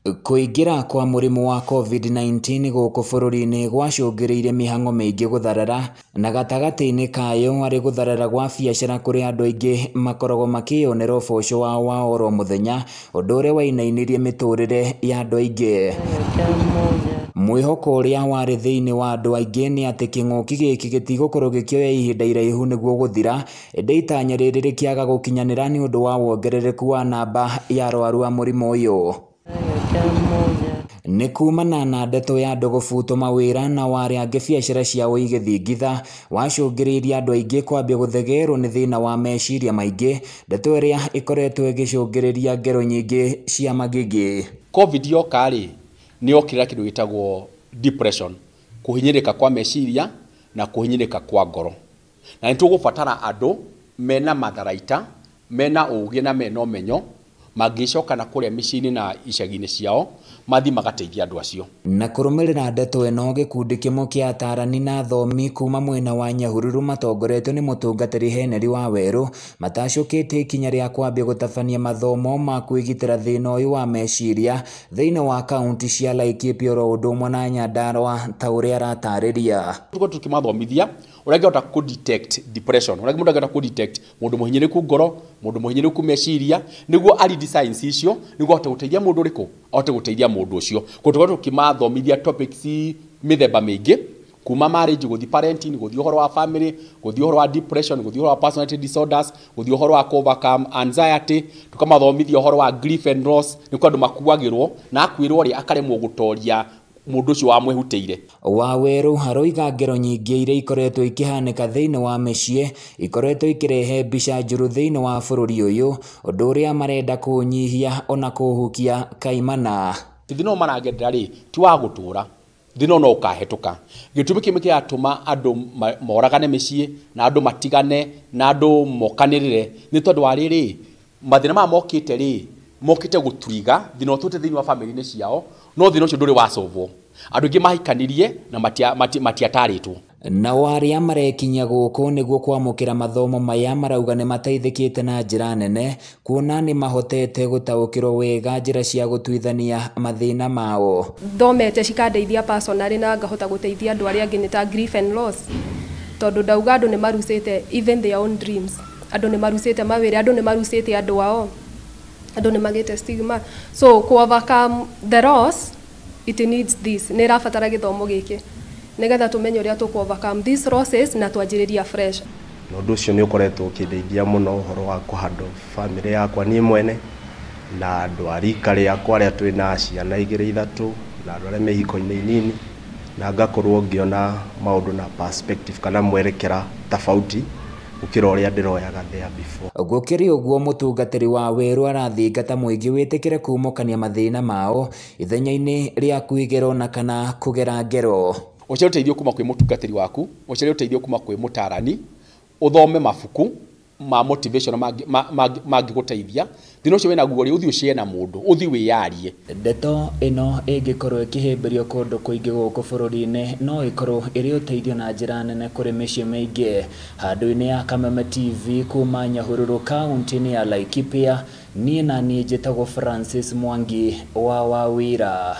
Kũingĩra kwa mũrimũ wa COVID-19 gũkũ bũrũri-inĩ gwacũngĩrĩirie mĩhang'o mĩingĩ gũtharara na gatagatĩ-inĩ kayo arĩ gũtharara gwa biacara kũrĩa andũ aingĩ makoragwo makĩyonera ũboco wao wa oro mũthenya, ũndũ ũrĩa wainainirie mĩtũrĩre ya andũ aingĩ. Mwĩhoko ũrĩa warĩ thĩinĩ wa andũ aingĩ nĩ atĩ kĩng'ũki gĩkĩ gĩtigũkorwo gĩkĩoya ihinda iraihu nĩguo gũthira, ĩndĩ itanya rĩrĩ rĩkĩaga gũkinyanĩra nĩ ũndũ wa wongerereku wa namba ya arwaru a mũrimũ ũyũ. Nĩ kumana na ndeto ya andũ gũbutwo mawĩra na warĩa angĩ biacara ciao igĩthingitha, wacũngĩrĩirie andũ aingĩ kwambia gũthegerwo nĩ thĩna wa meciria maingĩ, ndeto ĩrĩa ĩkoretwo ĩgĩcũngĩrĩria ngero nyingĩ cia magigi. Covid yoka rĩ, nĩ yokĩrĩra kĩndũ gĩtagwo depression, kũhinyĩrĩka kwa meciria na kũhinyĩrĩka kwa ngoro. Na nĩ tũgũbatara andũ mena matharaita, mena ũgĩ na mena ũmenyo, mangĩcoka na kũrĩa mĩciĩ-inĩ na icagi-inĩ ciao, mathiĩ magateithia andũ acio. Na kũrũmĩrĩra ndeto ĩno, gĩkundi kĩmwe kĩa atarani na athomi kuma mwena wa Nyahururu matongoretio nĩ mũtungatĩri Henry Wawerũ matacũkĩte ikinya rĩa kwambia gũtabania mathomo ma kwĩgitĩra thĩna ũyũ wa meciria thĩinĩ wa kaunti cia Laikipia oro ũndũ ũmwe na Nyandarua ta ũrĩa aratarĩria. Tũkorwo tũkĩmathomithia ũrĩa angĩhota kũ detect depression, ũrĩa mũndũ angĩhota kũ detect mũndũ mũhinyĩrĩku ngoro, mũndũ mũhinyĩrĩku meciria, nĩguo a read signs icio, nĩguo ahote gũteithia mũndũ ũrĩkũ, ahote gũteithia mũndũ ũcio. Koguo tũkorwo tũkĩmathomithia topics mĩthemba mĩingĩ, kuma marriage gũthiĩ parenting, gũthiĩ ũhoro wa family, gũthiĩ ũhoro wa depression, gũthiĩ ũhoro wa personality disorders, gũthiĩ ũhoro wa overcome anxiety, tũkamathomithia ũhoro wa grief and loss, nĩ kwa andũ makuagĩrwo na akuĩrwo rĩ akaremwo gũtoria mũndũ ũcio wamwĩhutĩire. Wawerũ aroiga ngero nyingĩ iria ikoretwo ikĩhanĩka thĩinĩ wa mĩciĩ ikoretwo ikĩrehe mbica njũru thĩinĩ wa bũrũri ũyũ, ũndũ ũrĩa marenda kũũnyihia ona kũũhukia kaimana. Thĩna ũyũ maragerera rĩ ti wa gũtũra, thĩna ũyũ no ũkahĩtũka. Gĩtũmi kĩmwe kĩratũma andũ moragane mĩciĩ na andũ matigane na andũ mokanĩrĩre nĩ tondũ wa rĩrĩ, mathĩna maya mokĩte rĩ, mokĩte gũturiga thĩna ũtũte thĩinĩ wa bamĩrĩ-inĩ ciao, no thĩna ũcio ndũrĩ wasolvwo. Andũ aingĩ mahikanirie na matiatarĩtwo. Nao arĩa marekinyia gũkũ nĩguo kwamũkĩra mathomo maya marauga nĩ mateithĩkĩte na njĩra nene, kuona nĩ mahotete gũtaũkĩrwo wega njĩra cia gũtuithania mathĩna mao. Thomete cikandeithia personally na ngahota gũteithia andũ arĩa angĩ nĩ ta grief and loss, tondũ ndauga andũ nĩ marucĩte even their own dreams, andũ nĩ marucĩte mawĩra, andũ nĩ marucĩte andũ ao, andũ nĩ magĩte stigma. So ku overcome the loss it needs this, nĩ ĩrabatara gĩthomo gĩkĩ nĩgetha tũmenye ũrĩa tũkũ overcome these losses na twanjĩrĩria fresh. Na ũndũ ũcio nĩ ũkoretwo ũkĩndeithia mũno ũhoro wa kũhandle family yakwa niĩ mwene na andũ a rika rĩakwa arĩa twĩna ciana igĩrĩ ithatũ na andũ arĩa me ihiko-inĩ nini, na ngakorwo ngĩona maũndũ na perspective kana mwerekera tofauti gũkĩra ũrĩa ndĩroyaga there before. Gũkĩrĩ ũguo, mũtungatĩri wa Werũ arathingata mũingĩ wĩtĩkĩre kumũkania mathĩna mao ithenya-inĩ rĩa kwĩgero na kana kũgera ngero. Ũcarie ũteithio kuma kwĩ mũtungatĩri waku, ũcarie ũteithio kuma kwĩ mũtarani, ũthome mabuku ma motivation mangĩgũteithia. Thĩna ũcio wĩnaguo rĩ, ũthiĩ ũshare na mũndũ, ũthiĩ wĩyarie. Ndeto ĩno ĩngĩkorwo ĩkĩhĩmbĩrio kũndũ kũingĩ gũkũ bũrũri-inĩ no ĩkorwo ĩrĩ ũteithio na njĩra nene kũrĩ mĩciĩ mĩingĩ. Handũ-inĩ ya Kameme TV kuma Nyahururu kaunti-inĩ ya Laikipia, niĩ na niĩ njĩtagwo Francis Mwangi wa Wawira.